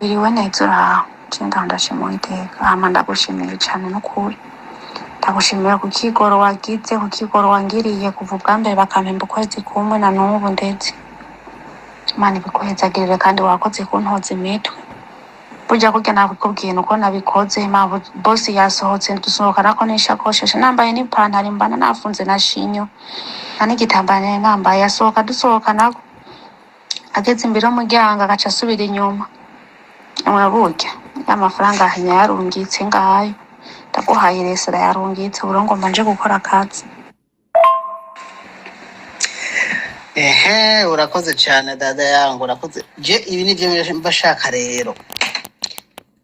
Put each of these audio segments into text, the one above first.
Wiriwe neza, uraho? Je ndaho, ndashima Uwiteka. Hama ndagushimiye cane n'ukuri, ndagushimira ku kigoro wagize, ku kigoro wangiriye kuva ubwa mbere bakampemba ukwezi kumwe na n'ubu. Ndetse Imana ibiguhezagirire, kandi wakoze kuntoza imitwe. Burya kurya nakubwiye nuko nabikoze. Impamvu bosi yasohotse, dusohokanako n'ishakoshi, nambaye n'ipantaro, imbana nafunze na shinyo, nta n'igitambara nari nambaye. Yasohoka, dusohokanako, ageze imbere y'umuryango agaca asubira inyuma. Mwe burya ya mafaranga yarungitse, ngayo ndaguhaye resera yarungitse. Ubu rero ngomba nje gukora akazi. Ehe, urakoze cyane dada yangu, urakoze. Je ibi nivyo mba shaka rero,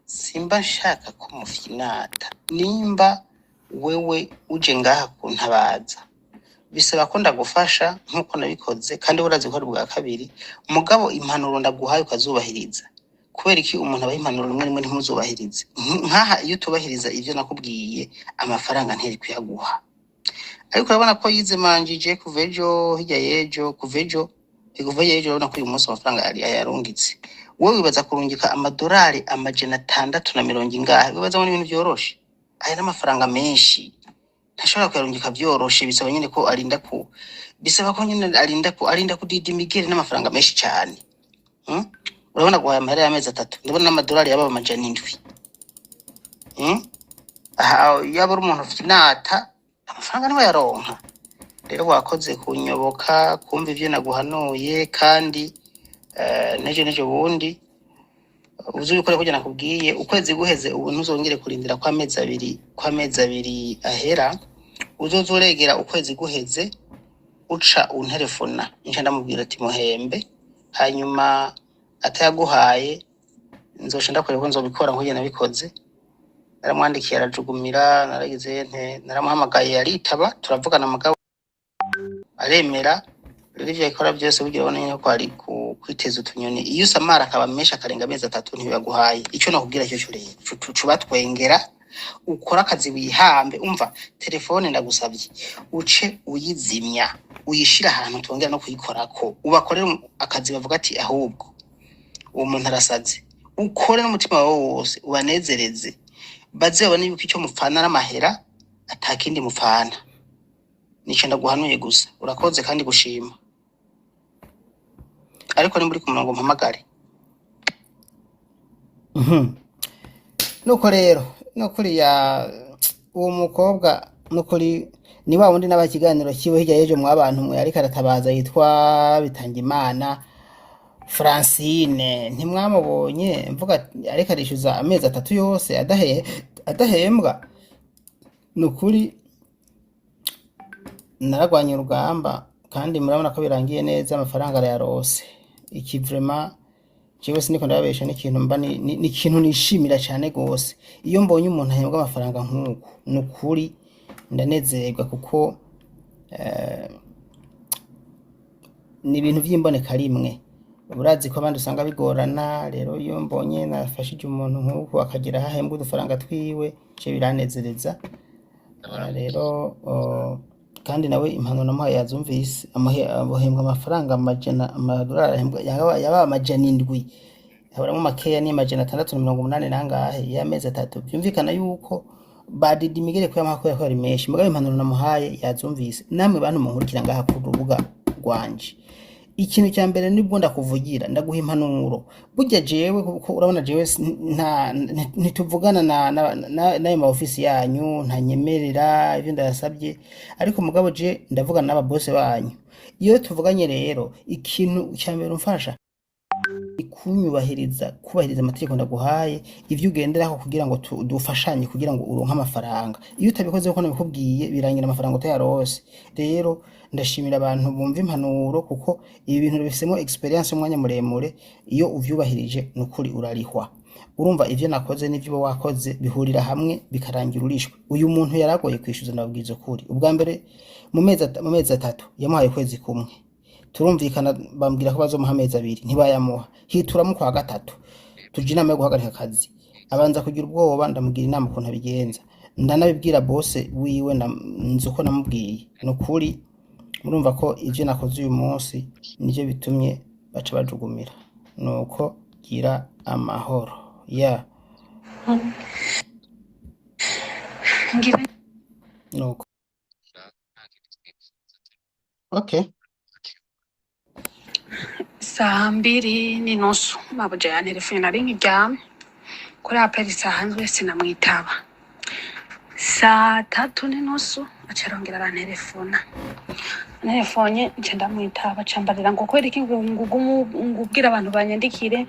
simba nshaka ko mufinata. Nimba wewe uje ngaha kuntabaza, bisaba ko ndagufasha nk'uko nabikoze, kandi urazi ko ari ubwa kabiri. Mugabo impanuro ndaguhaye ukazubahiriza. Kubera iki umuntu abaha impanuro rimwe rimwe ntimuzubahirize? Nkaha iyo utubahiriza ivyo nakubwiye, amafaranga nteri kuyaguha. Ariko urabona ko yizemanjije kuva ejo, hirya y'ejo, kuva ejo, kuva y'ejo. Urabona ko uyu munsi amafaranga yari ayarungitse. Wowe wibaza kurungika amadolari 600 ingahe? Wibaza ngo ni ibintu vyoroshe? Aya n'amafaranga menshi, ntashobora kuyarungika vyoroshe. Bisaba nyene ko arinda ku bisaba ko nyene arinda kudida imigeri n'amafaranga menshi cane, Urabona guhaye amahera y'amezi 3, ndabona n'amadolari yaba 700, Aha yaba ari umuntu ufite amafaranga niwe yaronka. Rero wakoze kunyoboka, kumva ivyo naguhanuye, kandi nejo bundi uzi ubikore kugira nakubwiye. Ukwezi guheze ubu ntuzongere kurindira ko amezi 2, ko amezi 2 ahera. Uzoza uregera ukwezi guheze, uca unterefona, nca ndamubwira ati muhembe. Hanyuma atayaguhaye, nzoca ndakwereka ko nzobikora nk'uko nabikoze. Naramwandikiye arajugumira, naragize nte, naramuhamagaye aritaba, turavugana, mugabo aremera. Rero ivyo akora byose bugira ubona nyene ko ari kwiteza utunyoni. Iyo usamara akaba menshi akarenga amezi 3 ntibibaguhaye, ico nakubwira cyo cyo rero cubatwengera, ukora akazi wihambe. Umva, telefone ndagusabye uce uyizimya, uyishira ahantu tongera no kuyikorako. Ubakorere akazi, bavuga ati ahubwo uwo muntu arasaze. Ukore n'umutima wawe wose, ubanezereze, baze babone yuko icyo mupfana n'amahera, atakindi mupfana. Nico ndaguhanuye gusa. Urakoze kandi gushima, ariko nimba uri ku murongo mpamagare. Nuko rero nukuri ya uwo mukobwa, nukuri ni wa wundi n'aba ikiganiro kiwe hirya y'ejo mwabantu mwe, ariko aratabaza, yitwa Bitangimana Francine. Ntimwamubonye mvuga ariko arishyuza amezi 3 yose adahembwa? Nukuri naragwanye urugamba, kandi murabona ko birangiye neza, amafaranga arayarose. Iki vraiment jewe siniko ndababesha, n'ikintu mba ni ikintu nishimira cyane gose. Iyo mbonye umuntu ahembwa amafaranga nk'uku, nukuri ndanezerwa, kuko ni ibintu vy'imboneka rimwe. Urazi ko abandi usanga bigorana. Rero iyo mbonye nafashije umuntu nk'uku akagira aho ahembwa udufaranga twiwe, je biranezereza. Rero kandi nawe impanuro namuhaye yazumvise. Amuhembwa amafaranga amajana, amadolari ahembwa yaba 700, haburamwo makeya, ni 680 nangahe y'amezi 3. Vyumvikana yuko badida imigere kuyamuha kubera ko yari menshi. Mugabo impanuro namuhaye yazumvise. Namwe bantu munkurikira ngaha ku rubuga rwanje, ikintu cya mbere nibwo ndakuvugira, ndaguha impanuro. Burya jewe, kuko urabona jewe nta ntituvugana n'ayo ma ofisi yanyu, ntanyemerera ibyo ndayasabye, ariko mugabo je ndavugana n'ababose banyu. Iyo tuvuganye rero, ikintu cya mbere umfasha kunyubahiriza, kubahiriza amategeko ndaguhaye, ivyo ugenderaho kugira ngo dufashanye kugira ngo uronke amafaranga. Iyo utabikoze uko nabikubwiye, birangira amafaranga utayarose. Rero ndashimira abantu bumva impanuro, kuko ibi bintu bifisemo experience y'umwanya muremure. Iyo uvyubahirije, nukuri urarihwa. Urumva ivyo nakoze n'ivyo uba wakoze bihurira hamwe, bikarangira urishwe. Uyu muntu yaragoye kwishyuza, ndababwiza ukuri. Ubwa mbere mu mezi 3 yamuhaye ukwezi kumwe, turumvikana, bambwira ko bazomuha amezi 2, ntibayamuha. Hituramo kwa gatatu, tuja inama yo guhagarika akazi, abanza kugira ubwoba. Ndamugira inama ukuntu abigenza, ndanabibwira bose wiwe, nzi uko namubwiye. Ni ukuri murumva ko ivyo nakoze uyu munsi nivyo bitumye baca bajugumira. Nuko gira. Amahoro ya Ngira nuko. Okay. 2:30 mabuja yantelefone, nari nkiryamye kuri apeli isanzwe, sinamwitaba. 3:30 aca arongera arantelefona. Antelefone nca ndamwitaba, aca ambarira ngo kubera iki ngo ngubwira abantu banyandikire,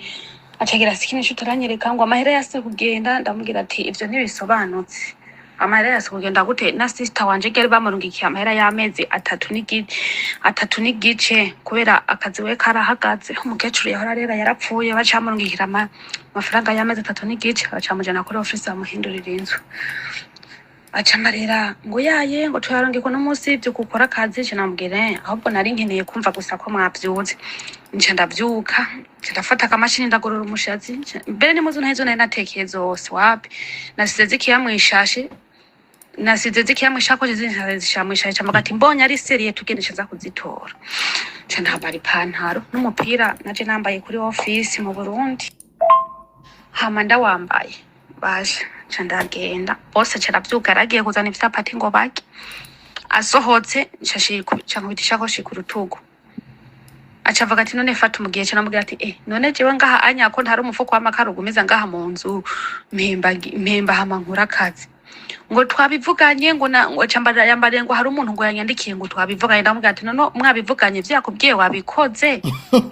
acagira sikinisho utaranyereka ngo amahera yase kugenda. Ndamubwira ati ivyo ntibisobanutse, amahera yase kugenda gute na sister wanje ryari bamurungikiye amahera y'amezi 3 n'igice kubera akazi we karahagaze, umukecuru yahora arera yarapfuye, baca bamurungikira amafaranga y'amezi 3 n'igice, baca bamujana kuri ofisi bamuhindurira inzu. Aca amarira ngo yaye ngo tuyarungikwa no munsi ivyo gukora akazi. Nca namubwira ahubwo nari nkeneye kumva gusa ko mwavyutse. Nca ndavyuka, nca ndafata akamashini ndagorora umushatsi, mbere n'impuzu ntazo nari natekeye zose wapi, nasize zikiya mw'ishashe, nasize zikiya mw'ishakoshi, izindi nzishira mw'ishashe. Nca mvuga ati mbonye ari seriye tugende, nca nza kuzitora. Nca ndambara ipantaro n'umupira naje nambaye kuri ofisi mu Burundi, hama ndawambaye baje nca ndagenda. Bose aca aravyuka, yaragiye kuzana ivyapati ngo barye. Asohotse nca nkubita ishakoshi ku rutugu, aca avuga ati none fata umugihe. Ca namubwira ati none jewe ngaha anya ko ntari umufuko w'amakara ugumiza ngaha mu nzu, mpemba hama nkura akazi. Ngo twabivuganye, ngo na ngo aca yambariye ngo hari umuntu ngo yanyandikiye ngo twabivuganye. Ndamubwira ati none mwabivuganye, ivyo yakubwiye wabikoze?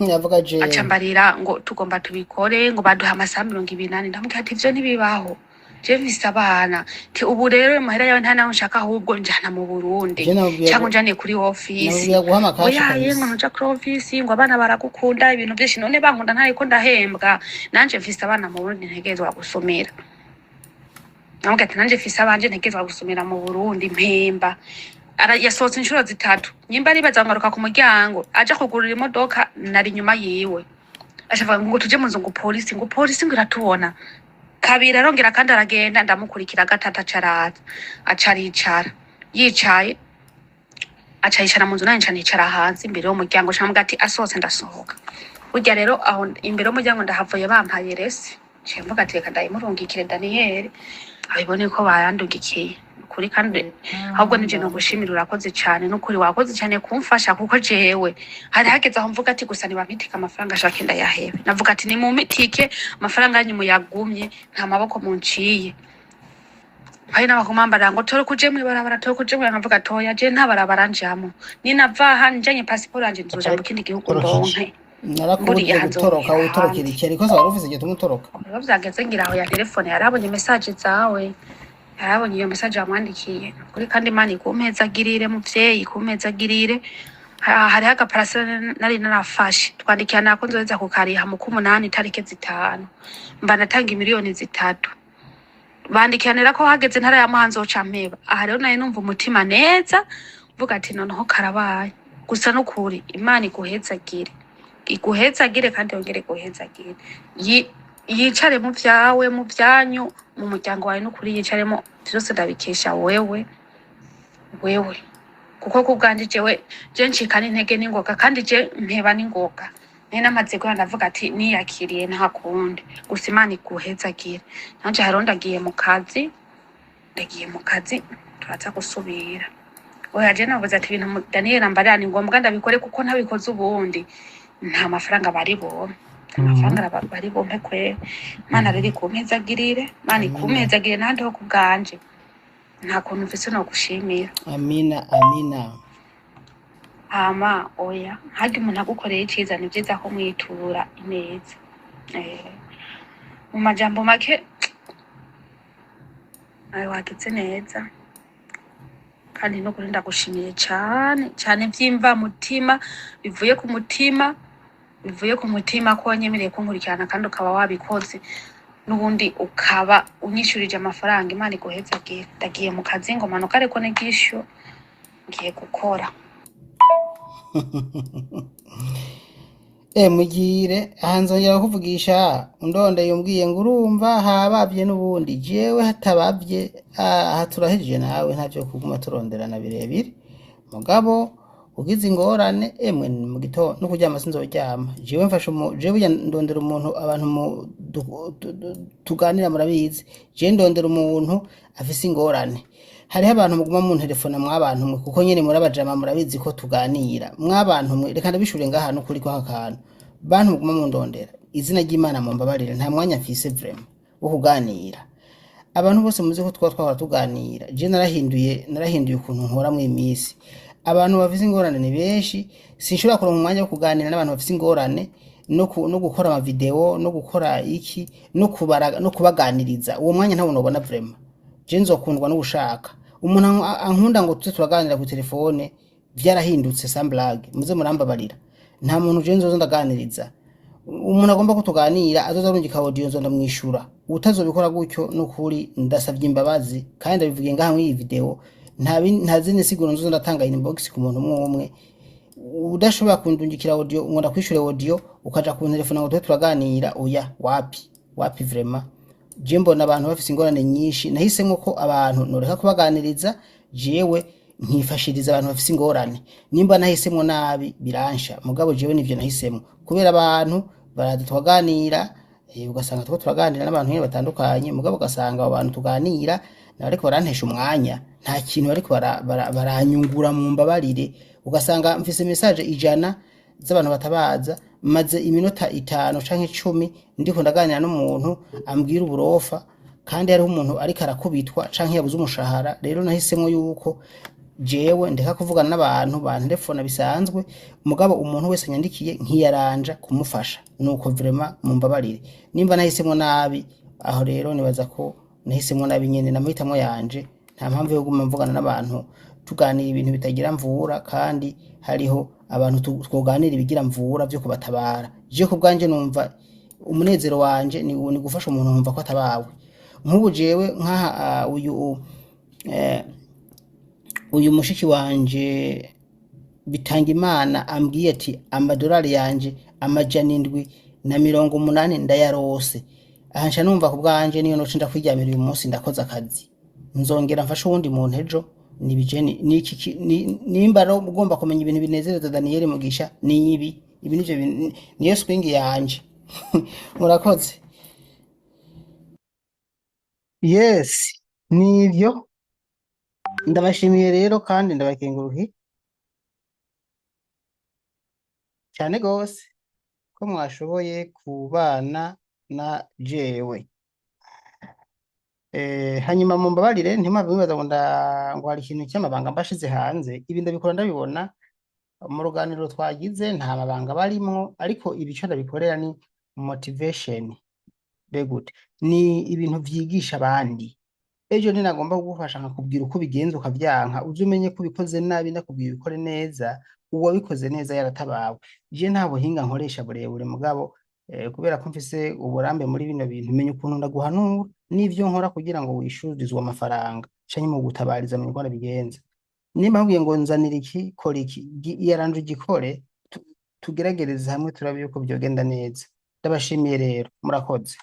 Yavuga Aca jewe mbarira ngo tugomba tubikore, ngo baduha amasaha 24. Ndamubwira ati ivyo ntibibaho, je mfise abana, ti ubu rero ayo mahera yawe nta naho nshaka, ahubwo njana mu Burundi je namubwiye canke unjane kuri ofisi. Namubwiye guha amakashi Oyaye ngo kabisa. ntuja kuri ofisi, ngo abana baragukunda, ibintu vyinshi. None bankunda ntariko ndahembwa? Nanje mfise abana mu Burundi ntegerezwa gusumira. Namubwira ati nanje mfise abanje ntegerezwa gusumira mu Burundi, mpemba. Yasohotse inshuro zitatu, nyimba aribaza ngaruka ku muryango aja kugurura imodoka, nari inyuma yiwe. Aca avuga ngo tuje mu nzu, ngo polisi, ngo polisi ngo iratubona. Kabiri arongera kandi aragenda, ndamukurikira. Gatatu aca araza, aca aricara, yicaye aca yicara mu nzu, nanje nca nicara hanze imbere y'umuryango. Nca mvuga ati asohotse ndasohoka. Burya rero aho imbere y'umuryango ndahavuye bampaye resi, nciye mvuga ati reka ndayimurungikire Daniyeli abibone ko bayandugikiye kuri. Kandi ahubwo nije nogushimira, urakoze cane, nukuri wakoze cane kumfasha, kuko jewe hari hageze aho mvuga ati gusa nibampitike amafaranga ashake ndayahebe. Navuga ati nimumpitike amafaranga yanyu muyagumye, nta maboko munciye. Hari n'abakumambarira ngo tore kuje mw'ibarabara, tore kuje mw'ibarabara. Nkavuga toya, je nta barabara njamwo, ninava aha njanye pasiporo yanje nzoja mu kindi gihugu ndonke mburiye Narakubujije aha gutoroka. nzohera Utorokera ahandi. iki? Ariko se wari ufise igituma utoroka? Rero vyageze ngira aho ya telefone, yarabonye message zawe, yarabonye iyo message wamwandikiye kuri. Kandi Imana ikumpezagirire muvyeyi, ikumpezagirire. Hariho agaparasera nari narafashe, twandikirana ko nzoheza kukariha mu k'umunani itariki 5, mba natanga 3 miliyoni. Bandikiranira ko hageze ntarayamuha nzoca mpeba. Aha rero nari numva umutima neza, mvuga ati noneho karabaye. Gusa nukuri Imana iguhezagire, iguhezagire kandi yongere iguhezagire. Yicare mu vyawe, mu vyanyu, mu muryango wawe, nukuri yicaremo vyose ndabikesha wewe, wewe, kuko kubwanje jewe je ncika n'intege n'ingoga, kandi je mpeba n'ingoga. Nari namaze guhera ndavuga ati niyakiriye nta kundi. Gusa Imana iguhezagire. Nanje hariho ndagiye mu kazi, ndagiye mu kazi, turaza gusubira. Oya je navuze ati ibintu Daniel ambarira ni ngombwa ndabikore, kuko ntabikoze ubundi nta mafaranga bari bompe, nta mafaranga bari bompe kwera. Imana rero ikumpezagirire, Imana Amina. ikumpezagirire. Nandi ho kubwanje nta kuntu mfise no gushimira. Amina, amina. Hama oya, harya umuntu agukoreye iciza ni vyiza ko mwitura ineza. Mu majambo make ayo wagize neza, kandi nukuri ndagushimiye cane cane vyimva mutima, bivuye ku mutima, bivuye ku mutima, ko wanyemereye kunkurikirana kandi ukaba wabikoze, n'ubundi ukaba unyishurije amafaranga. Imana iguhezagire. Ndagiye mu kazi ngo manuka, ariko n'igisho ngiye gukora. Mugire aha nzongera kukuvugisha undondeye, umbwiye ngo urumva habavye n'ubundi jewe hatabavye, aha turahejeje nawe ntavyo kuguma turonderana birebire. Mugabo Ugize ingorane emwe ni mu gitondo no kuryama sinzoryama. Jewe mfasha jewe burya ndondera umuntu abantu mu tuganira murabizi. Jewe ndondera umuntu afise ingorane. Hariho abantu muguma mu ntelefona mwabantu mwe, kuko nyene murabajama murabizi ko tuganira. Mwabantu mwe, reka ndabishure ngaha no kuri kwaka kantu. Bantu muguma mundondera, izina ry'Imana mumbabarire, nta mwanya mfise vraiment wo kuganira. Abantu bose muzi ko twaba twahora tuganira, je narahinduye ukuntu nkora mu iminsi. Abantu bafise ingorane ni benshi, sinshobora kuronka umwanya wo kuganira n'abantu bafise ingorane no gukora ama video no gukora iki no kubara no kubaganiriza. Uwo mwanya ntawo nobona vraiment. Je nzokundwa n'ubushaka umuntu ankunda ngo tuze turaganira ku telefone. Vyarahindutse, sans blague, muze murambabarira. Nta muntu je nzoza ndaganiriza. Umuntu agomba ko tuganira azoza arungika audio, nzo ndamwishura. Utazobikora gutyo, nukuri ndasavye imbabazi kandi ndabivugiye ngaha muri iyi video. Nta zindi siguro nzoza ndatanga inbox ku muntu umwe umwe. Udashobora kundungikira audio ngo ndakwishure audio, ukaja ku telefone ngo tube turaganira, oya, wapi wapi vraiment. Je mbona abantu bafise ingorane nyinshi, nahisemwo ko abantu noreka kubaganiriza, jewe nkifashiriza abantu bafise ingorane. Nimba nahisemwo nabi biransha, mugabo jewe nivyo nahisemwo, kubera abantu baraza tukaganira, ugasanga turiko turaganira n'abantu nyene batandukanye, mugabo ugasanga abo bantu tuganira bariko barantesha umwanya, nta kintu bariko baranyungura, mu mbabarire. Ugasanga mfise message 100 z'abantu batabaza, maze iminota 5 canke 10 ndiko ndaganira n'umuntu ambwira uburofa, kandi hariho umuntu ariko arakubitwa canke yabuze umushahara. Rero nahisemwo yuko jewe ndeka kuvugana n'abantu bantelefona bisanzwe, mugabo umuntu wese anyandikiye nkiyaranja kumufasha. Nuko vraiment mumbabarire nimba nahisemwo nabi. Aho rero nibaza ko nahisemwo nabi nyene n'amahitamo yanje. Nta mpamvu yo kuguma mvugana n'abantu tuganira ibintu bitagira mvura, kandi hariho abantu twoganira ibigira mvura vyo kubatabara. Je ku bwanje numva umunezero wanje ni gufasha umuntu nkumva ko atabawe. Nk'ubu jewe nkaha uyu mushiki wanje bitanga Imana ambwiye ati amadolari yanje 780 ndayarose, aha nca numva ku bwanje niyo noca ndakwiryamira uyu munsi ndakoze akazi, nzongera mfashe uwundi muntu ejo. Nibije niki nimba rero ugomba kumenya ibintu binezereza Daniel Mugisha, ni ibi. Ibi nivyo niyo swing yanje. Murakoze. Yes, nivyo. Ndabashimiye rero kandi ndabakengurukiye cyane gose ko mwashoboye kubana na jewe. Hanyuma mumbabarire, ntimwave mwibaza ngo ngo hari ikintu cy'amabanga mbashize hanze. Ibi ndabikora ndabibona mu ruganiriro twagize, nta mabanga barimwo, ariko ibi ico ndabikorera ni motivation. Begute ni ibintu vyigisha abandi. Ejo ninagomba kugufasha nkakubwira uko ubigenza ukavyanka, uze umenye ko ubikoze nabi, nakubwiye ubikore neza, uwabikoze neza yaratabawe. Je nta buhinga nkoresha burebure, mugabo kubera ko mfise uburambe muri bino bintu, menya ukuntu ndaguhanura n'ivyo nkora kugira ngo wishurizwe amafaranga canke mu gutabariza, menya uko ndabigenza. Nimba nkubwiye ngo nzanira iki, kora iki, iyaranje ugikore, tugeragereze hamwe turabe yuko vyogenda neza. Ndabashimiye rero, murakoze.